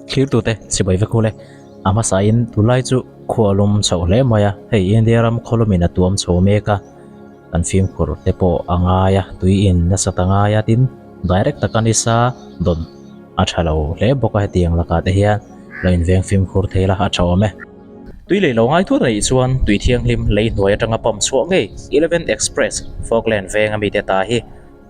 Thirtute chibai vek ule. A hmasain tunlai chu khua lum chhoh hle mai a, hei India ram khawlumin a tuam chho mek a, kan fimkhur te pawh a ngai a, tui in nasat a ngai a, tin direct taka nisa dawn a tha lo hle bawk a hetiang lakah te hian lo inveng fimkhur thei la a tha awm e. Tui lei lo ngai thut a nih chuan tui thianghlim lei hnuai atanga pump chhuah ngei Eleven Express Falkland veng ami te ta hi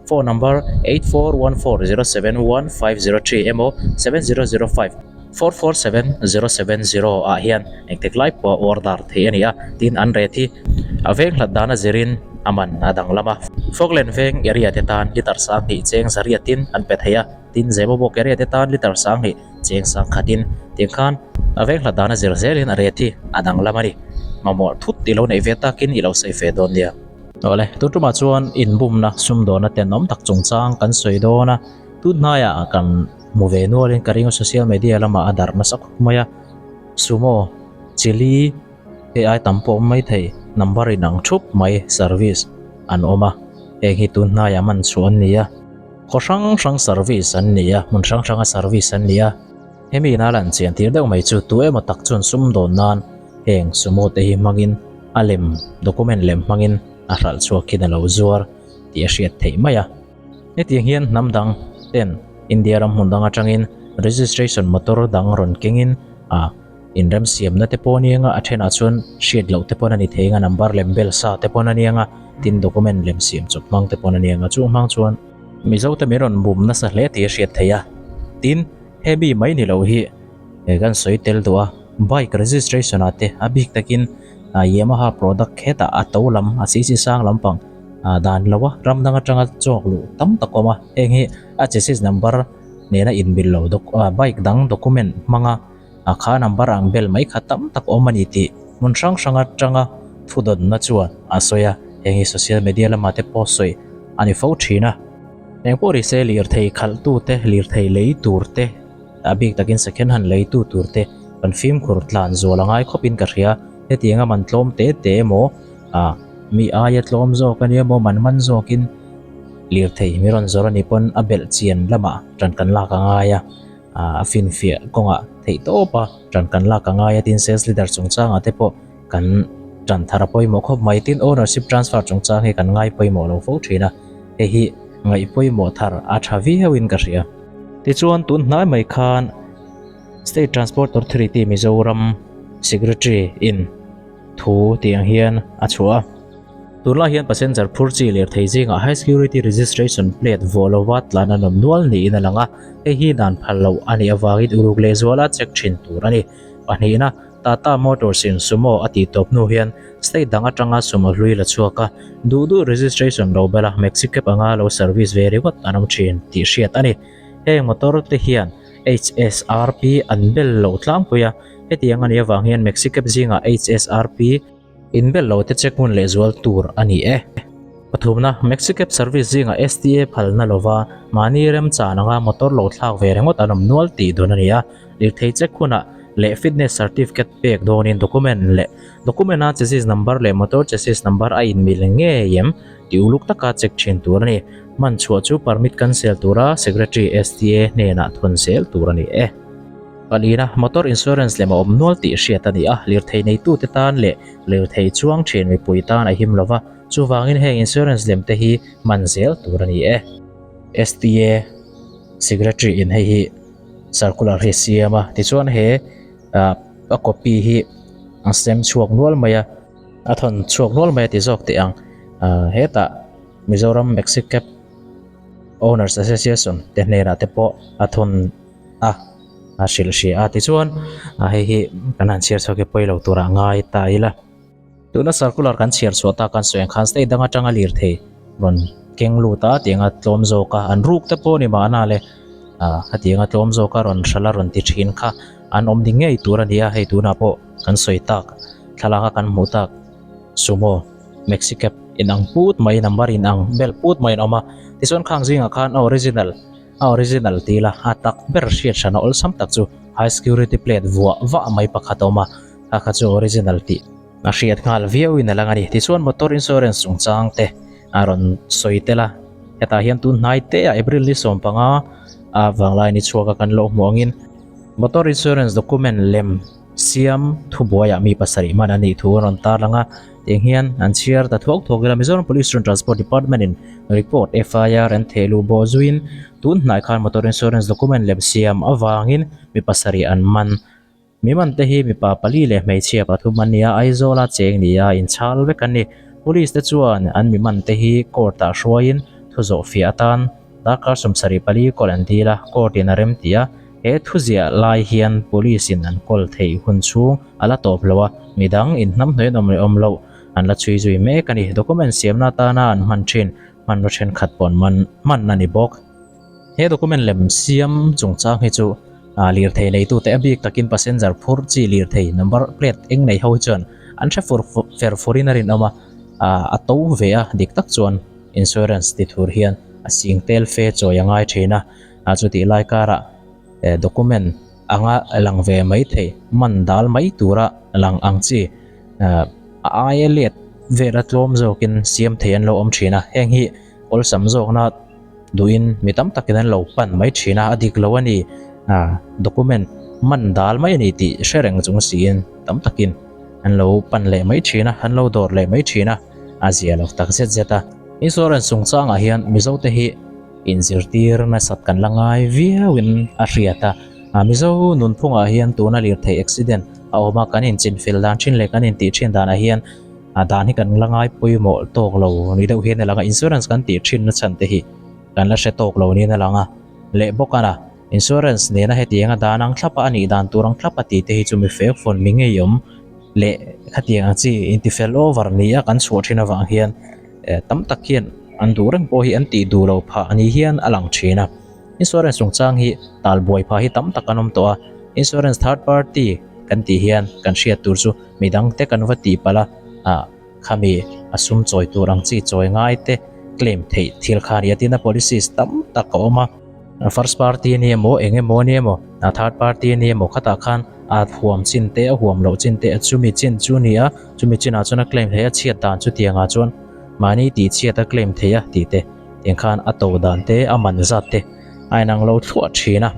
Phone number 8414071503 emaw 7005447070 ah hian engtik lai pawh order theih a ni a, tin an rate hi a veng hlat dan a zirin a man a danglam a. Falkland veng area te tan litre 2000 cheng zariatin an pe thei a, tin Zemabawk area te tan litre 20 cheng sangkhatin tiang khan a veng hlat dan a zir zelin a rate hi a danglam a ni. Mamawh thut i lo neih ve takin i lo sawi ve dawn nia. Awle, tun tumah chuan inbumna sumdawna tenawm tak chungchang kan sawi dawn a, tun hnaiah kan hmu ve nualin ka ring a social media lamah a darh nasa khawp mai a, sumo, chili hei ai tam pawh awm mai thei, number in ang thup mai service an awm a, heng hi tun hnaiah man chhuah an ni a, khaw hrang hrang service an ni a, hmun hrang hranga service an ni a, hemi ina lan chian tir deuh mai chu tu emaw tak chuan sumdawn nan heng sumo te hi hmangin a lem document lem hmangin a hralh chhuak hian a lo zuar tih a hriat theih mai a. Hetiang hian hnam dang ten India ram hmun dang atangin registration motor dang rawn kengin a inremsiamna te pawh a ni anga a thenah chuan hriat loh te pawn a ni thei anga number lem bel sa te pawn a ni anga tin document lem siam chawp hmang te pawn a ni anga chung hmang chuan Mizo te min rawn bum nasa hle tih a hriat theih a. Tin hemi mai ni loh hi He kan sawi tel duh a, bike registration ah te a bik takin Yamaha product hetah a to lam a cc sang lampang dan lo a, ram dang atanga chawk luh tam tak awm a, heng hi a chassis number nena inmil lo bike dang document hmanga kha number ang bel mai kha tam tak awm a ni tih hmun hrang hrang atanga thudawnna chuan a sawi a, heng hi social media lamah te pawh sawi a ni fo thin a. Engpawh ri se lirthei khalhtute, lirthei lei turte. A bik takin second hand leitu tur te kan fimkhur tlan zual a ngai khawpin ka hria. Hetiang a man tlawm te te emaw ah mi aia tlawm zawk a nia maw man man zawkin lirthei mi rawn zawrh a nih pawn a belh chian lamah tan kan lak a ngai a, ah a finfiah kawngah theih tawp a tan kan lak a ngai a tin sales leader chungchangah te pawh kan tan thar a pawimawh khawp mai. Tin ownership transfer chungchang hi kan ngai pawimawh lo fo thin a, hei hi ngaih pawimawh thar a tha viauin ka hria. Tichuan tun hnai mai khan State Transport Authority Mizoram Secretary in thu tih ang hian a chhuah a. Tunlai hian passenger phur chi lirthei zingah High Security Registration Plate vuah lova tlan an awm nual niin a lang a, hei hi dan phal loh a nih avangin uluk lehzuala check thin tur a ni. Pahnihna. Tata Motors in Sumo a tih tawp hnu hian state dang atanga Sumo hlui la chhuak a, duh duh registration lo bela Maxi Cab anga lo service ve ringawt an awm thin tih hriat a ni. Heng motor te hian HSRP an bel lo tlangpui a, hetiang a nih avang hian Maxi Cab zingah HSRP In bel lo te check hmun lehzual tur a ni e. Pathumna, Maxicab service zingah STA phalna lova mahni remchan anga motor lo thlak ve ringawt an awm nual tih dawn a ni a. Lirthei check hunah leh fitness certificate pek dawnin document leh document a chassis number leh motor chassis number a inmil ngei em tih uluk taka check thin tur a ni. Hman chhuah chu permit cancel tura Secretary STA hnenah thawn zel tur a ni e. Palina, motor insurance lem a awm nual tih hriat a ni a, lirthei neitute tan leh lirthei chuang thin mipui tan a him lova, chuvangin heng insurance lem te hi man zel tur a ni e. STA Secretary in hei hi circular hi a siam a, tichuan he a copy hi a sem chhuak nual mai a, a thawn chhuak nual mai a ti zawk teh ang, hetah Mizoram Maxicab Owners Association te hnenah te pawh a thawn a a hrilh hria a tichuan a hei hi kan han chhiar chhuak hi pawi lo turah ngai ta ila tuna circular kan chhiar chhuah tak kan sawi ang khan state dang atanga lirthei rawn keng lut a tianga tlawm zawk a an ruk te pawh ni mahna le ah hetianga tlawm zawk a rawn hralh a rawn ti thin kha an awm ding ngei tur a ni a hei tunah pawh kan sawi tak thlalak a kan hmuh tak sumo maxi cab inang put mai number inang bel put mai an awm a tichuan khang zingah khan a original A original ti ila a tak ber hriat hran a awlsam tak chu high security plate vuah vah mai pakhat a awm a, kha kha chu original tih a hriat nghal viau in a lang a ni. Tichuan motor insurance chungchang te a rawn sawi tel a, hetah hian tun hnai te ah April ni 15 a vanglai ni chhuak a kan lo hmuh angin. Motor insurance document lem siam thubuaiah mi pasarih hman a nih thu an rawn tarlang a, tiang hian an chhiar ta thuak thuak ila Mizoram Police chuan Transport Department in report FIR an theh luh bawh zuiin tun hnai khan motor insurance document lem siam avangin mi pasarih an man. Mi man te hi mipa pali leh hmeichhia pathum an ni a, Aizawla cheng ni a inchhal vek an ni. Police te chuan an mi man te hi court ah hruaiin thu zawh fiah atan darkar 74 kawl an dil a, court in a rem ti a, he thu ziah lai hian police in an kawl theih hun chhung a la tawp lo a, midang inhnamhnawih an awm leh awm loh an la chhui zui mek a ni. Document siamna atana an hman thin hmanraw thenkhat pawh an man hman a ni bawk. He document lem siam chungchang hi chu lirthei neitute a bik takin passenger phur chi lirthei number plate eng nei ho hi chuan an hre fur fer furin a rinawm a, a to ve a dik tak chuan insurance ti thur hian a sing tel fe chawi a ngai thin a, chutih lai karah document anga lang ve mai thei man dal mai tura lang ang chi a aia let vela tlawm zawkin siam thei an lo awm thin a, heng hi awlsam zawkna. Duhin mi tam takin an lo pan mai thin a, a dik lo a ni. Ah, document man dal mai a ni tih hre reng chung siin tam takin an lo pan leh mai thin a, an lo dawr leh mai thin a, a zia lo tak zet zet a. Insurance chungchangah hian Mizote hi inzirtir nasat kan la ngai viauin a hriat a. Ah, Mizo nunphungah hian tuna lirthei accident a awm a, kan inchinfel dan thin leh kan intih thin danah hian A dan hi kan la ngai pawimawh tawk lo ni deuh hian a lang a, insurance kan tih thin na chhan te hi kan la hre tawk lo niin a lang a, leh bawk a na insurance nena hetiang a dan ang thlap a a nih dan tur ang thlap a tih te hi chu mi fek fawn mi ngeiawm leh khatiang ang chi intifel over ni a kan chhuah thin avang hian eh tam tak hian an duh reng pawh hi an tih duh lo phah ni hian a lang thin a, insurance chungchang hi talbuai phah hi tam tak an awm tawh a, insurance third party kan tih hian kan hriat tur chu. Midang te kan va tih palh a, ah khami a sum chawi tur ang chi chawi ngai te claim theih thil kha a ni a, tin a policies tam tak a awm a, first party a ni emaw eng emaw a ni emaw a third party a ni emaw khatah khan a huam chin te a huam loh chin te a chumi chin chu a ni a, chumi chinah chuan a claim theih a chhiat dan chutiang ah chuan mahni tih chhiat a claim theih a tih te tiang khan a to dan te a man zat te a inang lo thluah thin a.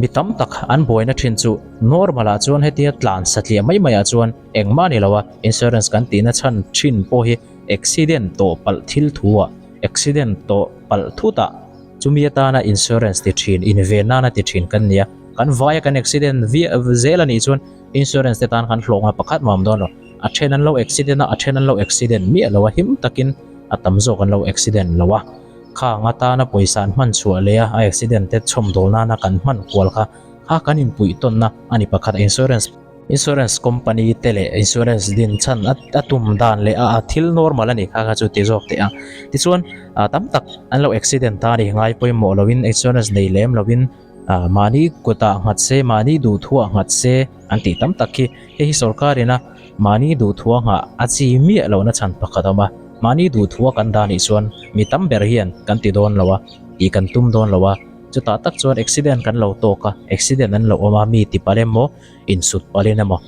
Mi tam tak an buaina thin chu normal ah chuan hetia tlan satliah mai mai ah chuan engmah a ni lo a, insurance kan tihna chhan thin pawh hi accident tawh palh thil thu ah, accident tawh palh thut ah chumi atana insurance ti thin, inven nana ti thin kan ni a, kan vaia kan accident viah zel a nih chuan insurance te tan kan hlawkna pakhat mah a awm dawn lo, a then an lo accident a, a then an lo accident miah lo a, him takin a tam zawk an lo accident lo a. Khang atana pawisa an hman chhuah leh a, a accident te chhawmdawl nana kan hman kual kha kha kan inpuih tawnna a ni pakhat. Insurance insurance company te leh insurance din chhan a a tum dan leh a a thil normal a nih kha kha chu ti zawk teh a. Tichuan ah tam tak an lo accident ta a ni ngai pawimawh loin insurance nei lem loin ah mahni kutah nghat se mahni duhthuah nghat se an tih tam tak khi hei hi sorkar ina Mahni duhthua nghah a chi miah lohna chhan pakhat a awm a, mahni duhthua kan dah nih chuan mi tam ber hian kan ti dawn lo a, tih kan tum dawn lo a, chutah tak chuan accident kan lo tawk a, accident an lo awm a, mi ti palh emaw, insut palhin emaw,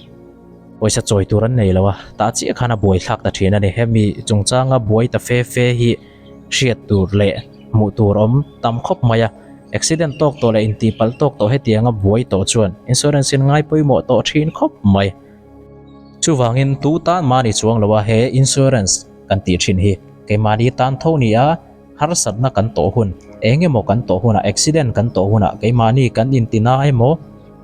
pawisa chawi tur an nei lo a, tah chiah khan a buaithlak ta thin a ni. Hemi chungchanga buai ta fe fe hi hriat tur leh hmuh tur awm tam khawp mai a, accident tawk tawh leh intihpalh tawk tawh hetianga buai tawh chuan insurance in ngai pawimawh tawh thin khawp mai. Chuvangin tu tan mahni chuang lo a he insurance kan tih thin hi keimahni tan tho ni a, harsatna kan tawh hun, eng emaw kan tawh hunah, accident kan tawh hunah keimahni kan intina emaw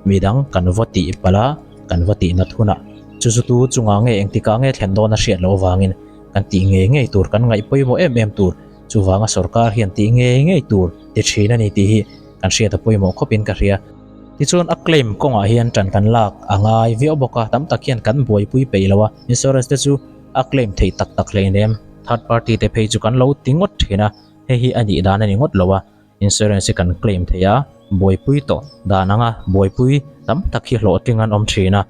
midang kan va tih palh a, kan va tih nat hunah chu chu tu chungah nge engtikah nge thlen dawn a hriat loh avangin kan tih ngei ngei tur, kan ngaih pawimawh em em tur, chuvanga sorkar hian tih ngei ngei tur ti thin a ni tih hi kan hriat a pawimawh khawpin ka hria. Tichuan a claim kawngah hian ṭan kan lak a ngai viau bawk a, tam tak hian kan buaipui peih lo a, insurance te chu a claim theih tak tak hleinem, third party te phei chu kan lo ti ngawt thin a, hei hi a nih dan a ni ngawt lo a, insurance hi kan claim thei a, buaipui tawh dan anga buaipui tam tak hi hlawhtling an awm thin a,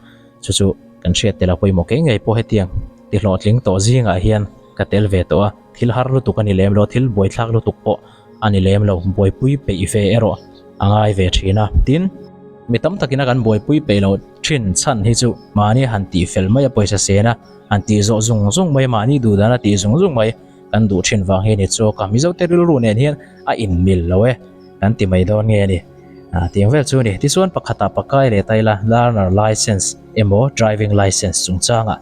chu chu kan hriat tel a pawimawh kei ngei pawh hetiang ti hlawhtling tawh zingah hian ka tel ve tawh a, thil har lutuk a ni lem lo, thil buaithlak lutuk pawh a ni lem lo, buaipui peih ve erawh a ngai ve thin a. Tin, mi tam takin a kan buaipui peih loh thin chhan hi chu mahni han tih fel mai a pawisa sen a, han tih zawh zung zung mai, mahni duh dan a tih zung zung mai kan duh thin vang hi a ni chawk a. Mizote rilru nen hian a inmil lo e kan ti mai dawn nge a ni. Ah tiang vel chu a ni. Tichuan pakhatah pakai leh ta ila learner license emaw driving license chungchangah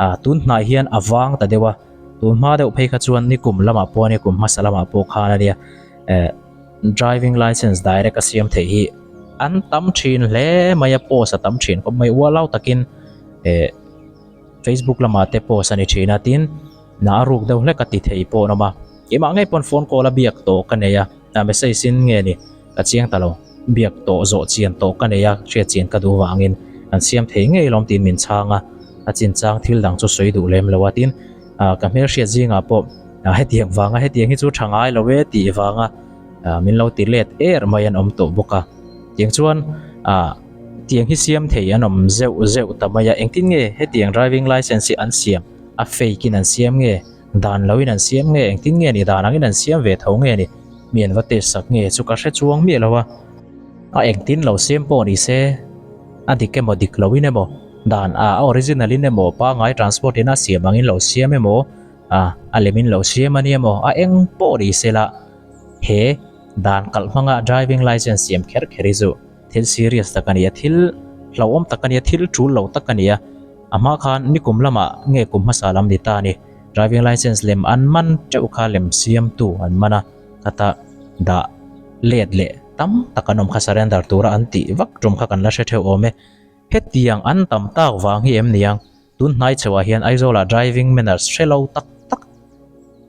ah tun hnai hian a vang ta deuh a, tun hma deuh phei kha chuan ni kum lamah pawh a nia kum hmasa lamah pawh khan a nia eh driving license direct a siam theih hi an tam thin hle mai a post a tam thin khawp mai ualau takin eh Facebook lamah te post a ni thin a tin na a ruk deuh hlek a ti thei pawh an awm a keimah ngei pawn phone call a biak tawh ka nei a a message in nge ni ka chiang ta lo biak tawh zawh chian tawh ka nei a hriat chian ka duh vangin an siam thei ngei lawm tiin min chhang a a chinchang thil dang chu sawi duh lem lo a tin ah ka hmelhriat zingah pawh ah hetiang vanga hetiang hi chu tha ngai lo e tih vanga ah min lo ti let er mai an awm tawh bawk a tiang chuan ah tiang hi siam thei an awm zeuh zeuh ta mai a engtin nge hetiang driving license hi an siam a fake in an siam nge dan lo in an siam nge engtin nge ni dan angin an siam ve tho nge ni mi an va test sak nge chu ka hre chuang miah lo a a engtin lo siam pawh ni se a dik emaw dik lo in emaw dan a original in emaw pangai transport in a siam angin lo siam emaw a a lem in lo siam a ni emaw a eng pawh ni se la he dan kalh hmanga driving license siam kher kher hi chu thil serious tak a ni a thil hlauhawm tak a ni a thil tul lo tak a ni a a hma khan nikum lamah nge kum hmasa lam ni ta a ni driving license lem an man teuh kha lem siamtu an man a khata dah let leh tam tak an awm kha surrender tura an tih vak tum kha kan la hre theuh awm e hetiang an tam tak vang hi em niang tun hnai chhoah hian Aizawlah driving manners hre lo tak tak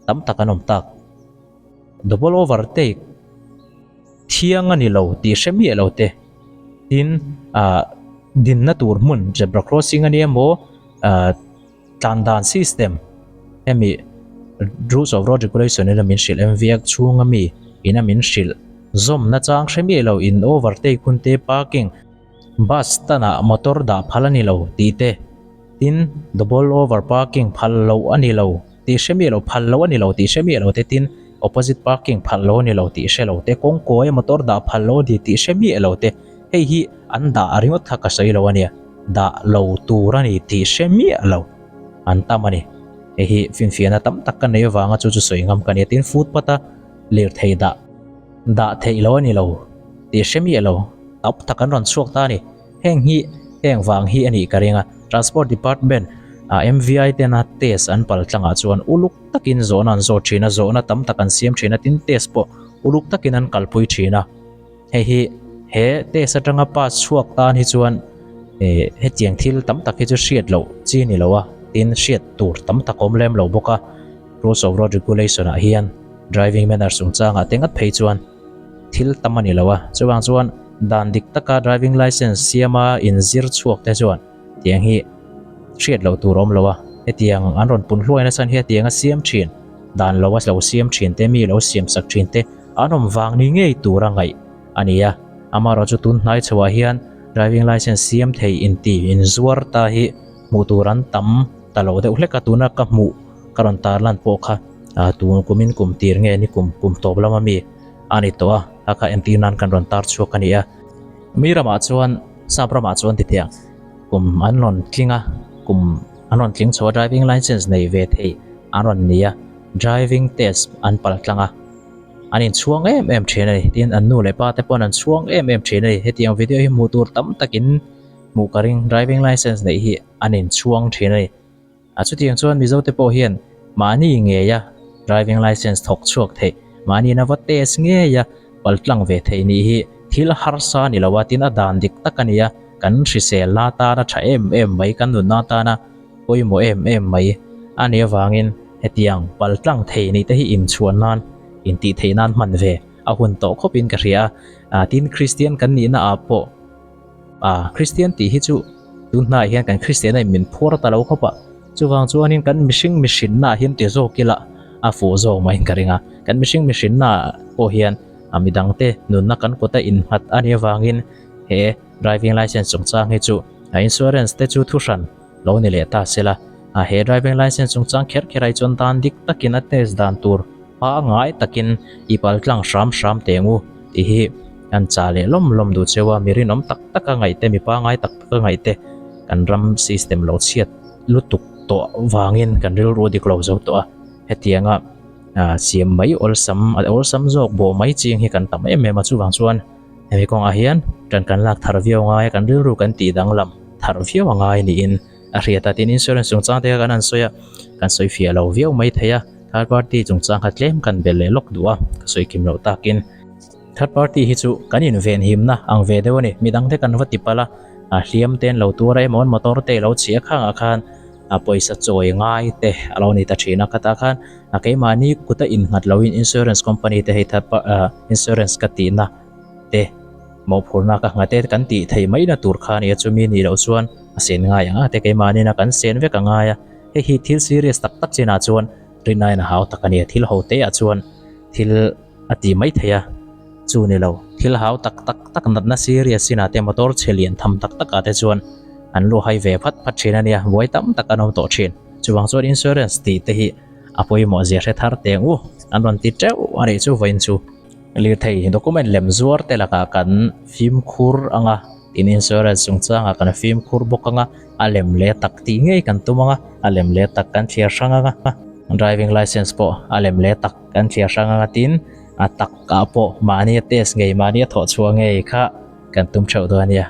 tam tak an awm tak double overtake thiang a ni lo tih hre miah lo te tin ah dinna tur hmun zebra crossing a nia maw ah tlan dan system hemi rules of road regulation in a min hrilh em viak chhunga mi in a min hrilh zawmna chang hre miah lo in overtake hun te parking bus stand ah motor dah phal a ni lo tih te tin double over parking phal loh a ni lo tih hre miah lo phal loh a ni lo tih hre miah lo te tin opposite parking phal loh a ni lo tih hre lo te kawngkawi a motor dah phal loh a ni tih hre miah lo te hei hi an dah ringawt kha ka sawi lo a nia dah lo tur a ni tih hre miah lo an tam a ni hei hi finfiahna tam tak ka nei avanga chu chu sawi ngam ka nia tin footpath a lirthei dah dah theih loh a ni lo tih hre miah lo tam tak an rawn chhuak ta a ni. Heng hi heng vang hi a nih ka ring a, Transport Department ah MVI tena test an pal tlangah chuan uluk takin zawhna an zawt thin a, zawhna tam tak an siam thin a, tin test pawh uluk takin an kalpui thin a. Hei hi he test atanga pass chhuak tan hi chuan eh hetiang thil tam tak hi chu hriat loh chi ni lo a, tin hriat tur tam tak awm lem lo bawk a, Rules of Road Regulation ah hian driving manners chungchangah te ngat phei chuan thil tam a ni lo a, chuvang chuan dan dik taka driving license siama inzir chhuak te chuan tiang hi hriat loh tur a awm lo a, hetiang an rawn pun hluai nasa hian hetiang a siam thin dan lo a lo siam thin te mi lo siam sak thin te an awm vang ni ngei tur a ngaih a ni a, amaherawh chu tun hnai chhoah hian driving license siam thei inti inzuar ta hi hmuh tur an tam ta lo deuh hlek a, tuna ka hmuh ka rawn tarlan pawh kha ah tun kumin kum tir nge ni kum kum tawp lama mi a ni tawh a a kha entir nan kan rawn tar chhuak a ni a mi ramah chuan sap ramah chuan ti teh ang kum an rawn tling a kum an rawn tling chho a driving license nei ve thei an rawn ni a driving test an pal tlang a an inchhuang em em thin a ni tin an nu leh pa te pawn an chhuang em em thin a ni hetiang video hi hmuh tur tam takin hmuh ka ring driving license neih hi an inchhuang thin a ni. A chutiang chuan Mizo te pawh hian mahni ngeia driving license thawk chhuak theih, mahni in a va test ngeia pal tlang ve theih nih hi thil harsa ni lo a, tin a dan dik tak a ni a, kan hriselna atana tha em em mai, kan nunna atana pawimawh em em mai a nih avangin hetiang pal tlang thei nih te hi inchhuan nan, intih theih nan hman ve a hun tawh khawpin ka hria a, tin Kristian kan nihna ah pawh. Ah, Kristian tih hi chu tun hnaah hian kan Kristian a in min phuar ta lo khawp a, chuvang chuanin kan mihring mihrinna ah hian ti zawk ila a fuh zawk maiin ka ring a, kan mihring mihrinna ah pawh hian a midangte nunna kan kut a innghat a nih avangin he driving license chungchang hi chu a insurance te chu thuhran lo ni leh ta sela, a he driving license chungchang kher kher ah hi chuan dan dik takin a test dan tur Pangngai takin i pal tlang hram hram teh ngu tih hi an chah leh lawm lawm duh cheu a, mi rinawm tak tak a ngaih te, mi pangngai tak tak a ngaih te kan ram system lo chhiat lutuk tawh vangin kan rilru dik lo zo tawh a, hetianga siam mai awlsam awlsam zawk bawh mai ching hi kan tam em em a, chuvang chuan. Hemi kawngah hian ṭan kan lak thar viau ngai a, kan rilru kan tih danglam thar viau a ngai niin a hriat a. Tin, insurance chungchang te kha kan han sawi a, kan sawi fiah lo viau mai thei a, third party chungchang kha tlem kan belh leh lawk duh a, ka sawi kim loh takin. Third party hi chu kan invenhimna ang ve deuh a ni, midang te kan va ti palh a, a hliam te an lo tuar a emaw an motor te a lo chhia khangah khan a pawisa chawi ngai te a lo ni ta thin a, khatah khan a keimahni kuta innghat loin insurance company te hei third ah insurance ka tihna te mawhphurhna ka nghat e kan tih theih maihna tur kha a ni a, chumi nih loh chuan a sen ngai ang a te keimahniin a kan sen vek a ngai a, hei hi thil serious tak tak chinah chuan rinaiin a hau tak a ni a, thil ho te ah chuan thil a ti mai thei a, chu ni lo thil hau tak tak tak natna serious inah te motor chhe lian tham tak tak ah te chuan an lu hai ve phat phat thin a nia, buai tam tak an awm tawh thin. Chuvang chuan insurance tih te hi a pawimawh zia hre thar teng u an rawn ti teuh a nih chu vawiin chu. Lirthei document lem zuar te lakah kan fimkhur ang a, tin insurance chungchangah kan fimkhur bawk ang a, a lem leh tak tih ngei kan tum ang a, a lem leh tak kan thliar hrang ang a, driving licence pawh a lem leh tak kan thliar hrang ang a tin a tak ah pawh mahni a test ngei mahni a thawh chhuah ngei kha kan tum theuh dawn a nia.